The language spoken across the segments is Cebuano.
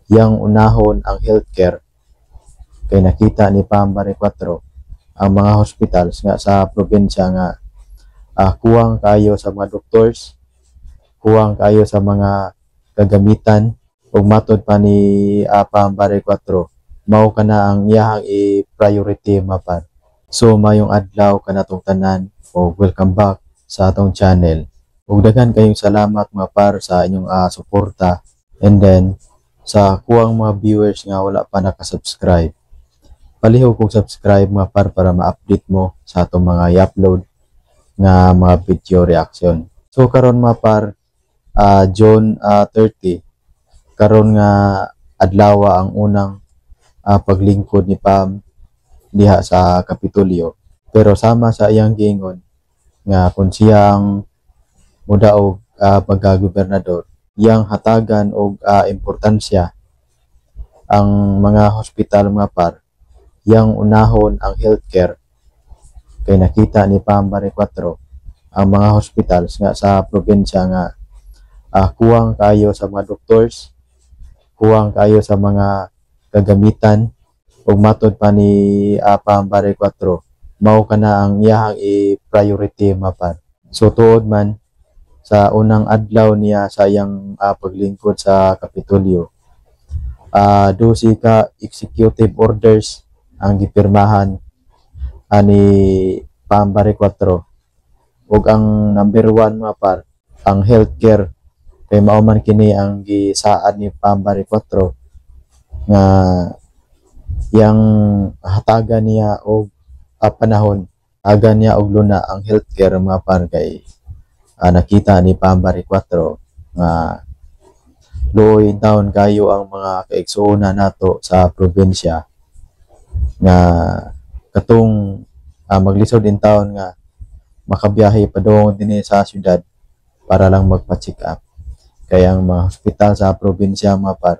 Yang unahon ang healthcare kay nakita ni Pam Baricuatro ang mga hospitals nga sa probinsya nga kuwang kayo sa mga doctors, kuwang kayo sa mga kagamitan. Ug matod pa ni Pam Baricuatro, mao kana ang iyahang i-priority, mga par. So mayong adlaw kanatong tanan ug welcome back sa atong channel. Ug daghan kayong salamat, mga par, sa inyong suporta, and then sa kuwang mga viewers nga wala pa naka-subscribe. Palihog kog subscribe, mga par, para ma-update mo sa atong mga i-upload nga mga video reaction. So karon, mga par, June 30, karon nga adlaw ang unang paglingkod ni Pam diha sa Kapitolyo. Pero sama sa iyang giingon nga kung siya ang mudaog pagka-gobernador, iyang hatagan og importansya ang mga hospital, mga par, yang unahon ang healthcare kay nakita ni Pam Baricuatro ang mga hospitals nga sa probinsya nga kuwang kayo sa mga doctors, kuwang kayo sa mga kagamitan. Ug matod pa ni Pam Baricuatro, mao kana ang iyahang i-priority, mga par. So tuod man, sa unang adlaw niya sa iyang paglingkod sa Kapitolyo, 12 ka executive orders ang gipirmahan ani Pam Baricuatro, ug ang number 1, mga par, ang healthcare, kay mao man kini ang gisaad ni Pam Baricuatro nga yang hatagan niya og panahon, hagan niya og luna ang healthcare, mga par, kay nakita ni Pam Baricuatro nga luoy taon kayo ang mga kaigsuonan nato sa probinsya nga katong maglisod in taon nga makabiyahe padung dinhi sa syudad para lang magpa-check up. Kaya ang mga hospital sa probinsya, mga par,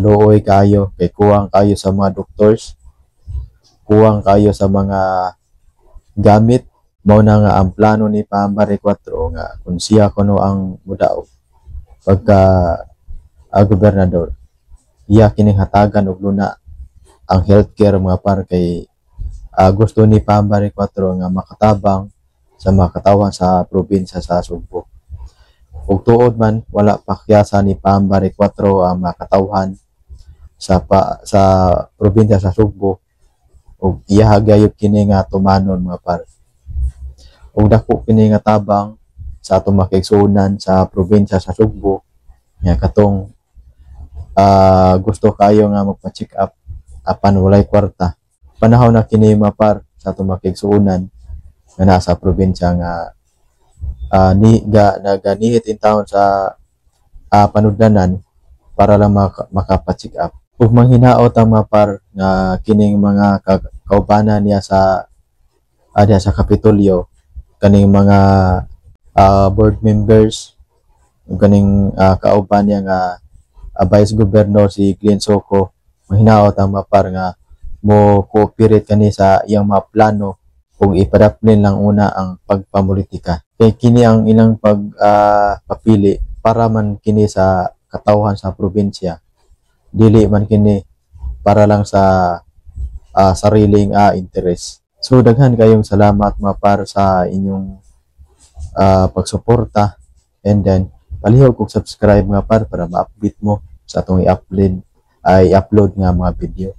luoy kayo kay kuwang kayo sa mga doctors, kuwang kayo sa mga gamit. Mao na nga ang plano ni Pam Baricuatro nga kung siya kuno ang mudaog pagka gobernador, iya kining hatagan og luna ang healthcare, mga par, kay gusto ni Pam Baricuatro nga makatabang sa mga katawhan sa probinsya sa Sugbo. Ug tuod man, wala pakyasa ni Pam Baricuatro ang mga katawhan sa probinsya sa Sugbo ug iya gayud kini nga tumanon, mga par. Ug dako kini nga tabang sa atong mga kaigsuonan sa probinsya sa Sugbo nga katong gusto kayo nga magpa-check up apan walay kwarta. Panahon na kini, mga par, sa atong mga kaigsuonan nga nasa probinsya nga ni ga naganihit in taon sa panudlanan para lang makapa-check up. Ug manghinaot ang mga par nga kining mga kaubanan niya sa diha sa Kapitolyo, kaning mga board members ug kaning kauban niya nga Vice Governor si Glenn Soco, manghinaot ang mga par nga mo cooperate kani sa iyang mga plano ug ipadaplin lang una ang pagpamulitika. Kay kini ang ilang pag papili para man kini sa katawhan sa probinsya. Dili man kini para lang sa sariling interes. So daghan kayong salamat, mga par, sa inyong pagsuporta, and then palihog kog subscribe, mga par, para ma-update mo sa atong i-upload ay upload nga mga video.